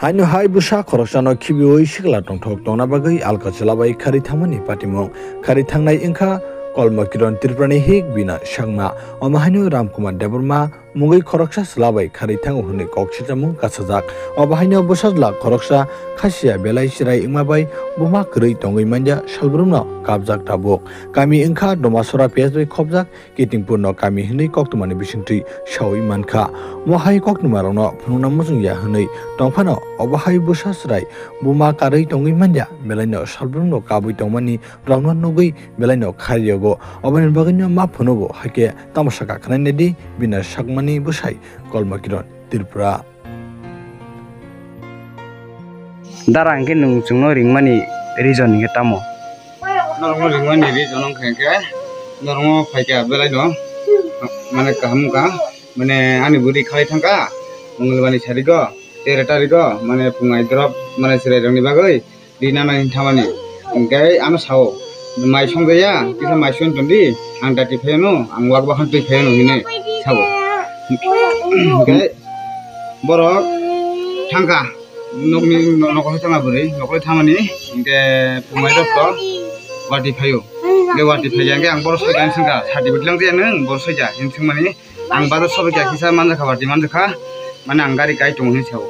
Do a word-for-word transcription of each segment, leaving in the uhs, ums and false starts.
Haino hai bwsa khoroksano khibiui sikla tongthok tongna bagwi alka chwla bai kharwi thangmani patimung. Kharwi thangnai wngkha Kolmo Kiron Tripurani hik bina sakma. Omo haino Ramkumar Debbarma mungwi khoroksa chwla bai kharwi thango hwnwi kok sijamung kasajak. Obo haino bwsajla khoroksa khasiya belai chwrai wngma bai buma kwrwi tongwi manya salbrumno kapjak tabuk. Kami wngkha Domasora P S bai khopjak Kitingpurno kami hwnwi koktwmani bisingtwi saui mankha. Omo hai koktwmarokno phunukna muchung ya hwnwi tongphano obo hai bwsa chwrai buma karwi tongwi manya belaino salbrumno kabui tongmani rokno nugwi belaino kharyogo. Oboni bagwino ma phunugo, haikhe tamo sakha khwnaina di bina sakmani bwsai Kolmo Kiron Tripura. Dara, hwnkhe nwng chwngno ringmani reason hwnkhe tamo? Norokno ringmani reason wngkha hwnkhe norokno phaikha belaino, mane kaham wngkha, mane ani bwrwi khalai thangkha Mongolbarni sarigo, tero tarigo, mane phungai drop, mane chwrairokni bagwi ri nana hinwi thamani. Hwnkhe ano sao, "Mai songjaya, kisa mai song tongdi, ang dati phaiano, ang wak bahan twi phaiano," hinwi sao. Hwnkhe borok thangkha, nokni nokolwi thangkha bwrwi, nokolwi thamani, hwnkhe phungai dokto wati phaio. Hwnkhe wati phaiya hwnkhe ang borok soika hinwi swngkha, "Sati bwtlang jaya nwng, borok soika?" hinwi swngmani. Ang bazar sobai kha kisa manjakha, wati manjakha, mane ang gari kai tongo hinwi sao.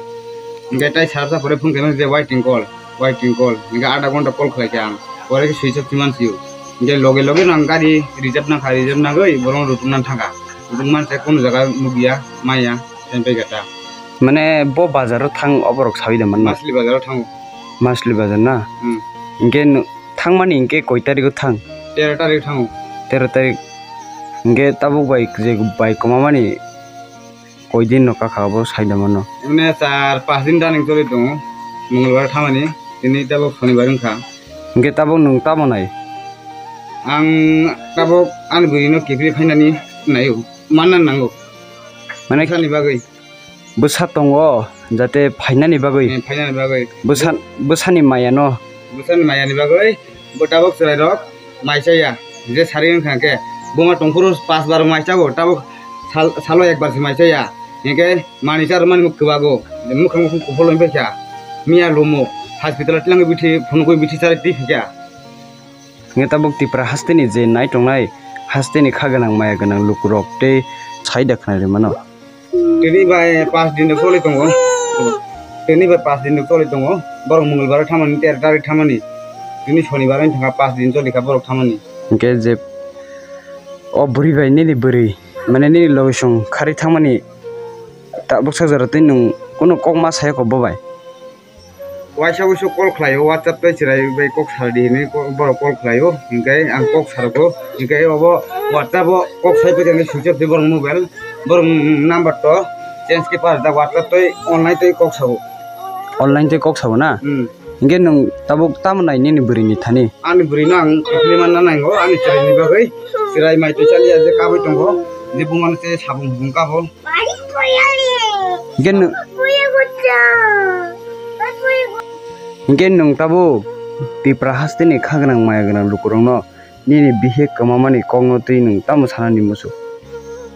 Hwnkhe tai sarsa pore phone khaimani je waiting call, waiting call. Hwnkhe adha ghonta call khlaikha ang. Pore khe switch off se mansio. Hwnkhe loge loge no ang gari reserve nangkha, reserve nangwi borokno rutukna thangkha. Rutuk manse kunu jaga nukya, maya, tei bai gata. Mane bo bazaro thang oborok sawi da manna? Masli bazaro thango. Masli bazar na? Hmm. Hwnkhe no-, thangmani hwnkhe koi tarigo thang? Tero tarik thango. Tero tarik. Hwnkhe tabuk bai je bai kwmamani koi din no kakha abo sai da mano? Emne char pas din running choli tongo. Mongolbar thamani, tini tabuk Sonibar wngkha. Hwnkhe tabuk nwng tamo nai? Ang tabuk ani bwrwino kiphilwi phainani naio, manna nango. Mane bwsani bagwi. Bwsa tongo, jate phainani bagwi. Eh, phainani bagwi. Bwsa, bwsani mayano. Bwsani mayani bagwi, bo tabuk chwrairok mai chaya. Je sari wngkha khe, buma tongphuru pas bar mai chago, tabuk sal, salo ekbar se mai chaya. Hinkhe manwi charwmani kwbago, mukhang mukhang kuphulwi paikha. Miya lumo, hospital o twlangwi bithi, phunugwi bithi charwi twi phaikha. Hwnkhe tabuk Tipra hasteni je nai tongnai, hasteni kha gwnang maya gwnang lukurok tei sai da khna rimano. Tini bai pas din choli tongo. Tini bai pas din choli tongo. Borok Mongolbar thamani, tero tarik thamani. Tini Sonibar wng thangkha, pas din choli kha borok thamani. Hwnkhe je o bwrwi bai nini bwrwi, mane nini logisong kharwi thangmani, tabuk sak jora tei nwng kunu kok ma saya kho bo bai? Waisa waisa call khlaio, WhatsApp tei chwrai bai kok sar di hinwi ko-, borok call khlaio, hinkhe ang kok sar kho, hinkhe obo WhatsApp o kok sai paikha hinkhe switch off di borok mobile, borok number to change khe par da WhatsApp tei online tei kok sao. Online tei kok sao na? Hmm. Hinkhe nwng tabuk tamo nai nini bwrwi ni thani? Ani bwrwi no ang kiphilwi manna nango, ani chwrai ni bagwi, chwrai mai twi chaliya je kabui tongo, je buma no se sabung hubung kabo. Hinkhe nwng, hinkhe nwng tabuk Tipra hasteni kha gwnang maya gwnang lukurokno nini bihik kwmamani kokno twi nwng tamo sanani muchuk?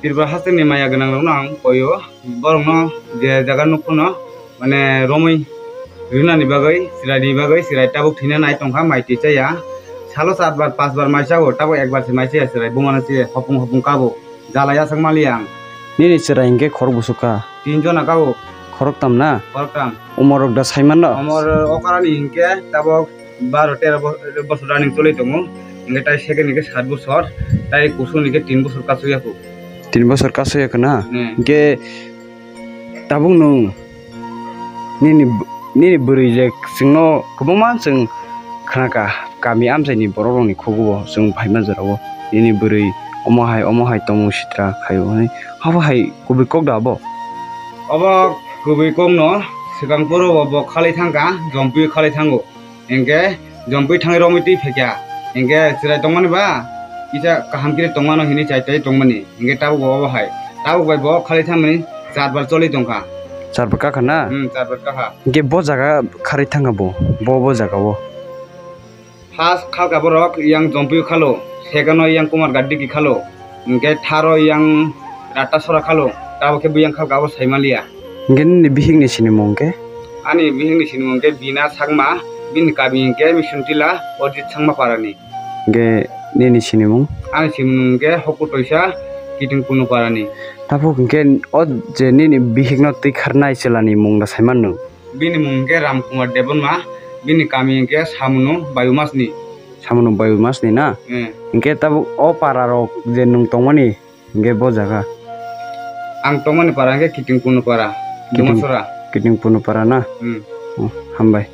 Tipra hasteni maya gwnangrokno ang koio, borokno je jaga nukphano, mane, romwi rinani bagwi, chwraini bagwi, chwrai tabuk thwina nai tongkha, mai twi chaya. Salo char bar, pas bar mai chago, tabuk ekbar se mai chaya chwrai, bumano se hopung hopung kabo. Jala yasakmaliya ang. Nini chwrai hinkhe khorok bwswk kha? Tin jona kabo. Khoroktam na? Khoroktam. Umorok da saimanno? Umor okarani hinkhe tabuk baro tero bo-, bosor running choli tongo. Hinkhe tai second hinkhe sat bosor, tai kusuni hinkhe tin bosor kasui yakho. Tin bosor kasui yakho na? Hmm. Hinkhe tabuk nwng nini, nini bwrwi je chwngno kwbangma chwng khnakha, kami amchaini borokrokni khugo chwng phaima jorao nini bwrwi omo hai, omo hai tongmung sitra khaio hwnwi. Abo hai kubui kok da abo? Obo kubui kokno swkang poro bo, bo khalai thangkha, jompui khalai thango. Hinkhe jompui thangwi romwi twi phaikha. Hinkhe chwrai tongmani ba kisa kaham khe tongmano hinwi chai chai tongmani. Hinkhe tabuk bo obo hai. Tabuk bai bo khalai thangmani char bar choli tongkha. Char bar kakha na? Hmm, char bar kakha. Hinkhe bo jaga kharwi thangkha bo, bo, bo jaga o. First khalkha borok yang jompui khalo, second o yang Kumar Gaddi ki khalo. Hinkhe tharo yang Rata Sora khalo, tabuk khe buyang khalka abo saimaliya. Hinkhe nini bihikni sinimung khe? Ani bihikni sinimung hwnkhe Bina Chakma, bini kami hwnkhe Misuntila, Ojit Chakma parani. Hwnkhe nini sinimung? Ani sinimung hwnkhe Hoku Toisa, Kiting Punu parani. Tabuk hwnkhe o je nini bihikno twi kharnai chwlani mung da saiman nwng? Bini mung hwnkhe Ram Kumar Debbarma, bini kami hwnkhe Samunu Bayumasni. Samunu Bayumasni na? Eh. Hwnkhe tabuk o para rok je nwng tongmani hwnkhe bo jaga? Ang tongmani para hwnkhe Kiting Punu para, Kiting, Dumasora. Kiting Punu para na? Hmm. Oh, hambai.